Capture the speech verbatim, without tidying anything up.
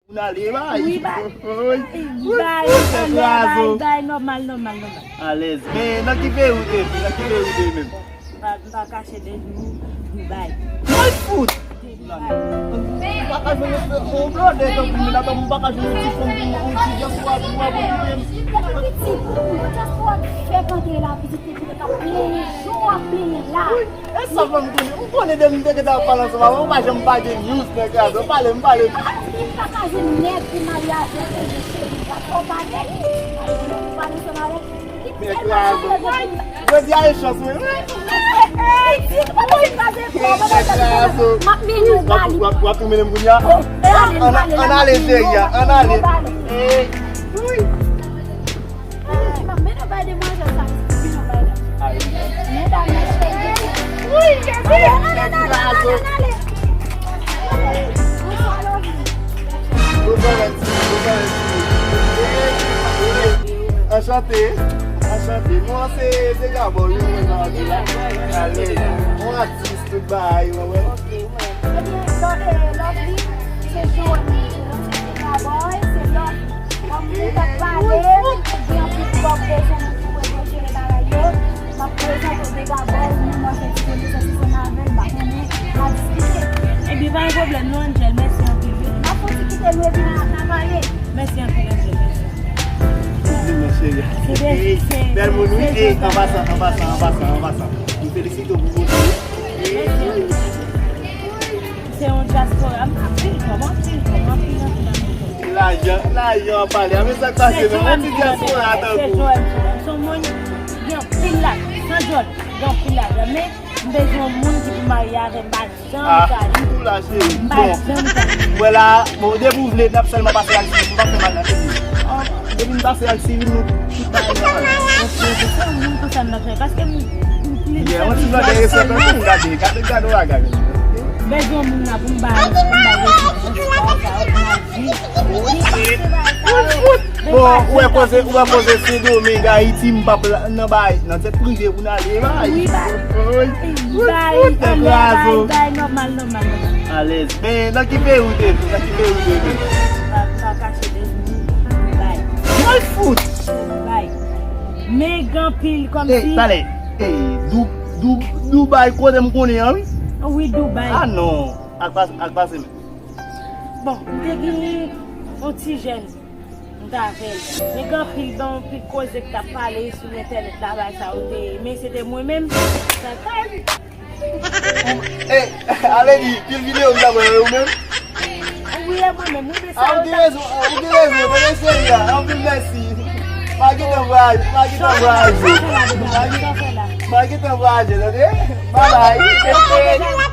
Moun ale, bay. Wi, bay. Wi. Bay, bay, bay, bay, nòmal, nòmal, nòmal. Alèz. Men nan ki peyi ou te, nan ki peyi ou te menm? M pa, m pa kache de nou, Dubai. Mwen fout. Dubai. M pa ka jwenn yon, yon blòdè tankou mwen la, m pa ka jwenn yon ti fanm pou mwen, yon ti dyaspora pou mwen, pou kite m. Piti, yon dyaspora ki fè kante la, piti, ki te ka plenyen jou ap plenyen la. E sa fè m konnen, m konnen depi m te gentan ap pale ansanm avè w, ou pa janm pa gen news nan kraze, pale m, pale m. Li pa ka jwenn nèg pou marye avè l, cheri, pa twò pale. Pale ansanm avè l. Li te kraze. Jodi a e chans mwen. Li di, ou pa kraze twò, m ap mennen w ba li. W ap, w ap tou mennen m kounye a? Ann ale, cheri a, ann ale. Ey, wi. Medam, medam, bay demwazèl sa, medam, medam. Wi, Jezi. Ale, ale, ale, ale, ale. Anchante, anchante. Nou an se, se Gabon, wi, mwen nan la. Ale, yon atis, tout bagay, mwen, mwen. Ebyen, Lo-, eh, Lovely, se Joanie, se Gabon, se Lovely. Kòm nou t ap pale, gen anpil kòb bezwen moun ki pou ede w jere bagay yo. M ap prezante w Dega Boy, nou mwen fè ti konesans ansanm avè l, m pa konnen, n a diskite. Ebyen, pa gen pwoblèm non, Angel, mèsi anpil, wi. M ap fon ti kite nou epi n a, n a pale. Mèsi anpil, Angel, mèsi. Mèsi, cheri. Se de, se, bèl moun, wi. E, an pasan, an pasan, an pasan, an pasan. M felisite w pou kote. Mèsi anpil. Se yon dyaspora, m anpil kòb, anpil kòb, anpil, anpil, anpil kòb. Lajan, lajan ap pale. A, men sa k pase menm, yon ti dyaspora tankou. Se Joel, se yon moun ki gen anpil lajan, san djòl, gen anpil lajan. Men, m bezwen yon moun ki pou marye avè m, m pa janm ka di. M tou la, cheri. M pa janm ka di. Bon. Wè la, bon, depi w vle, n ap sèlman pase ak Siri, m p ap fè mal nan peyi. Depi m pase ak Siri, nou tout bagay nòmal. Ok, se yon moun konsa m ap fè. Paske m, m plis. Yon ti blòdè respè tankou m, gade, gade, gade yon bagay. Bezwen moun la pou m bay, pou m bay rezistans, bagay sa yo, pou m al di. Bon, ou wè koze, ou wè koze Sendomeng, Ayiti, m p ap la, nan bay, nan tèt prive pou n ale, bay. Wi, bay. Wi, bay, wi, bay, bay, nòmal, nòmal, nòmal. Alèz. Men, nan ki peyi ou te, nan ki peyi ou te vin? M pa, m pa kache de nou, Dubai. Mwen fout! Dubai. Men gen anpil kòmsi. Ey, talè. Ey, Dou-, Dou-, Dubai, kote m konnen an, wi? Wi, Dubai. Ah non, ak pas-, ak pase men. Bon, m te gen yon ti jèn, m t avè l. Men gen anpil, gen anpil koze k t ap pale sou entènèt la, bagay sa yo te, men se te mwen menm, sa kay. Ey, ale di, pil videyo m t ap wè, ou menm? Wi, e mwen menm, wi, men sa. Ah, ou gen rezon, ah, ou gen rezon, tande cheri a, anpil mèsi. Pa gen tan vwayaje, pa gen tan vwayaje. Pa gen tan vwayaje, tande? Bye bye.